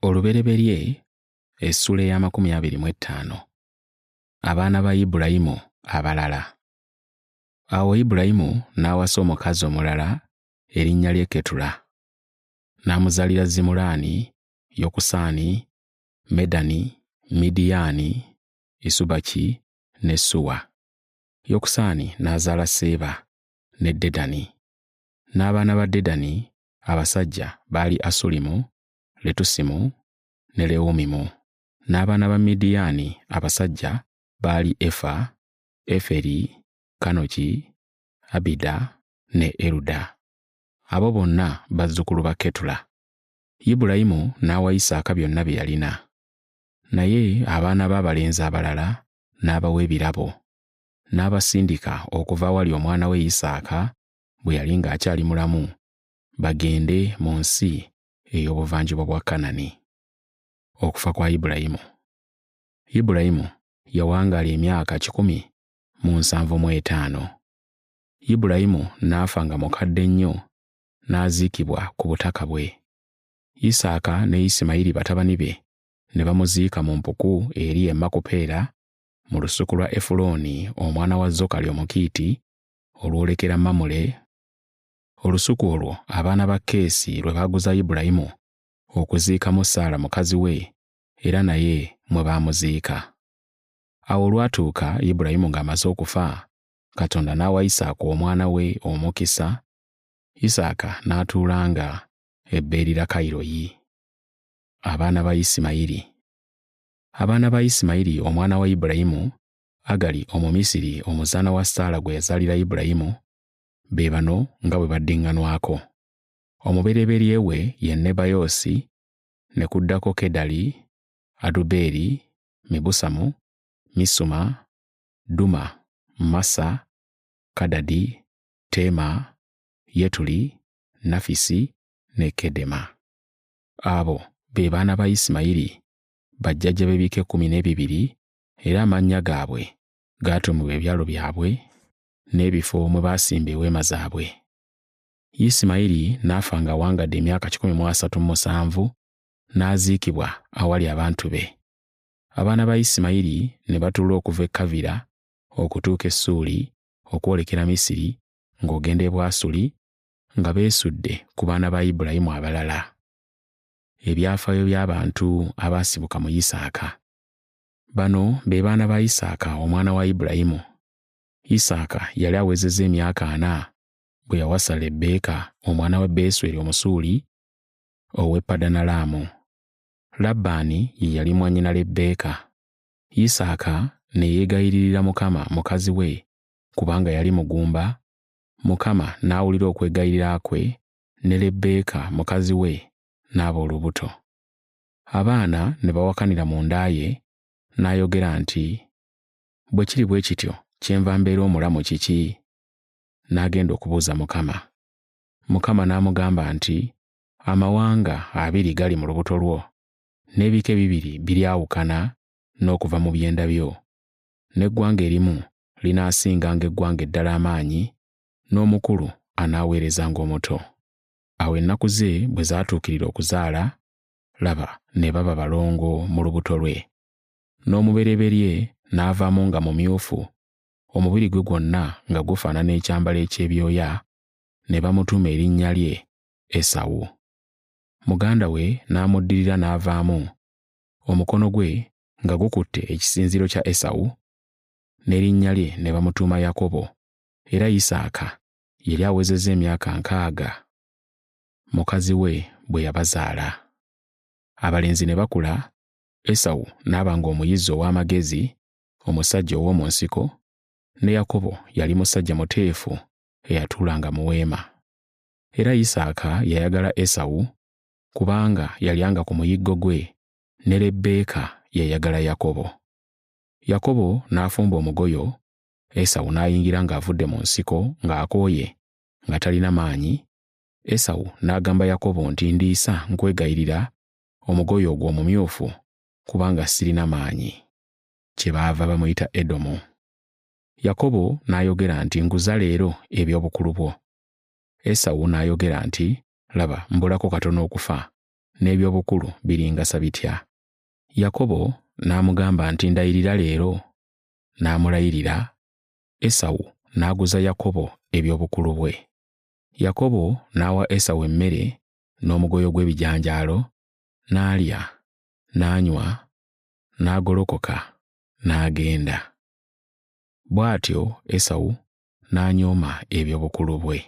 Olubereberye essuula ey'amakumi abiri mu ttaano. Abaana ba Ibulayimu abalala. Awo Ibulayimu n'awasa omukazi omulala erinnya lye Ketula. N'amuzaalira Zimulaani, Yokusaani, Medani, Midiyaani, Isubaki ne Suwa. Yokusaani n'azaala Seeba ne Dedani. N'abaana ba Dedani abasajja baali Asulimu, Letusimu ne Lewumimu. N'abaana ba Midiyaani abasajja baali Efa, Eferi, Kanoki, Abida ne Eruda. Abo bonna bazzukulu ba Ketula. Ibulayimu n'awa Isaaka byonna bye yalina. Naye abaana be abalenzi abalala n'abawa ebirabo. N'abasindika okuva awali omwana we Isaaka bwe yali ng'akyali mulamu, bagende mu nsi ey'obuvanjuba bwa Kanani. Okufa kwa Ibulayimu. Ibulayimu yawangaala emyaka 175. Ibulayimu n'afa nga mukadde nnyo, n'aziikibwa ku butaka bwe. Isaaka ne Isimayiri batabani be ne bamuziika mu mpuku eri e Makupeera mu lusuku lwa Efulooni omwana wa Zokali Omukiiti olwolekera Mamule. Olusuku olwo abaana ba Keesi lwe baaguza Ibulayimu okuziikamu Saala mukazi we, era naye mwe baamuziika. Awo olwatuuka Ibulayimu ng'amaze okufa, Katonda n'awa Isaaka omwana we omukisa. Isaaka n'atuulanga e Beerirakairoyi. Abaana ba Isimayiri. Abaana ba Isimayiri omwana wa Ibulayimu, Agali Omumisiri omuzaana wa Saala gwe yazaalira Ibulayimu, be bano nga bwe baddiŋŋanwako. Omubereberye we ye Nebayoosi, ne kuddako Kedali, Adubeeri, Mibusamu, Misuma, Duma, Masa, Kadadi, Teema, Yetuli, Nafisi ne Kedema. Abo be baana ba Isimayiri, bajjajja b'ebika 12, era amannya gaabwe gaatuumibwa ebyalo byabwe n'ebifo mwe baasimba eweema zaabwe. Isimayiri n'afa ng'awangadde emyaka 137, n'aziikibwa awali abantu be. Abaana ba Isimayiri ne batuula okuva e Kavira okutuuka e Ssuuli okwolekera Misiri ng'ogenda e Bwasuli, nga beesudde ku baana ba Ibulayimu abalala. Ebyafaayo by'abantu abaasibuka mu Isaaka. Bano be baana ba Isaaka omwana wa Ibulayimu. Isaaka yali awezezza emyaka 40 bwe yawasa Lebbeeka omwana wa Besweri Omusuuli ow'e Padanalaamu. Labbaani ye yali mwannyina Lebbeeka. Isaaka ne yeegayiririra Mukama mukazi we kubanga yali mugumba, Mukama n'awulira okwegayirira kwe ne Lebbeeka mukazi we n'aba olubuto. Abaana ne bawakanira mu nda ye, n'ayogera nti, Bwe kiri bwe kityo kyenva mbeera omulamu kiki? N'agenda okubuuza Mukama. Mukama n'amugamba nti, Amawanga abiri gali mu lubuto lwo, n'ebika ebibiri biryawukana n'okuva mu byenda byo. N'eggwanga erimu linaasinganga eggwanga eddala amaanyi, n'omukulu anaaweerezanga omuto. Awo ennaku ze bwe zaatuukirira okuzaala, laba ne baba balongo mu lubuto lwe. N'omubereberye n'avaamu nga mumyufu, omubiri gwe gwonna nga gufaanana ekyambalo eky'ebyoya, ne bamutuuma erinnya lye Esawu. Muganda we n'amuddirira n'avaamu, omukono gwe nga gukutte ekisinziiro kya Esawu, n'erinnya lye ne bamutuuma Yakobo, era Isaaka yali awezezza emyaka 60 mukazi we bwe yabazaala. Abalenzi ne bakula, Esawu n'aba ng'omuyizzi ow'amagezi, omusajja ow'omu nsiko, ne Yakobo yali musajja muteefu eyatuulanga mu weema. Era Isaaka yayagala Esawu kubanga yalyanga ku muyiggo gwe, ne Lebbeeka yayagala Yakobo. Yakobo n'afumba omugoyo, Esawu n'ayingira ng'avudde mu nsiko ng'akooye, nga talina maanyi. Esawu n'agamba Yakobo nti, Ndiisa nkwegayirira omugoyo ogwo omumyufu, kubanga sirina maanyi. Kyebaava bamuyita Edomu. Yakobo n'ayogera nti, Nguza leero eby'obukulu bwo. Esawu n'ayogera nti, Laba mbulako katono okufa, N'eby'obukulu biringasa bitya? Yakobo n'amugamba nti, Ndayirira leero. N'amulayirira. Esawu n'aguza Yakobo eby'obukulu bwe. Yakobo n'awa Esawu emmere n'omugoyo gw'ebijanjaalo, n'alya, n'anywa, n'agolokoka, n'agenda. Bw'atyo Esawu n'anyooma eby'obukulu bwe.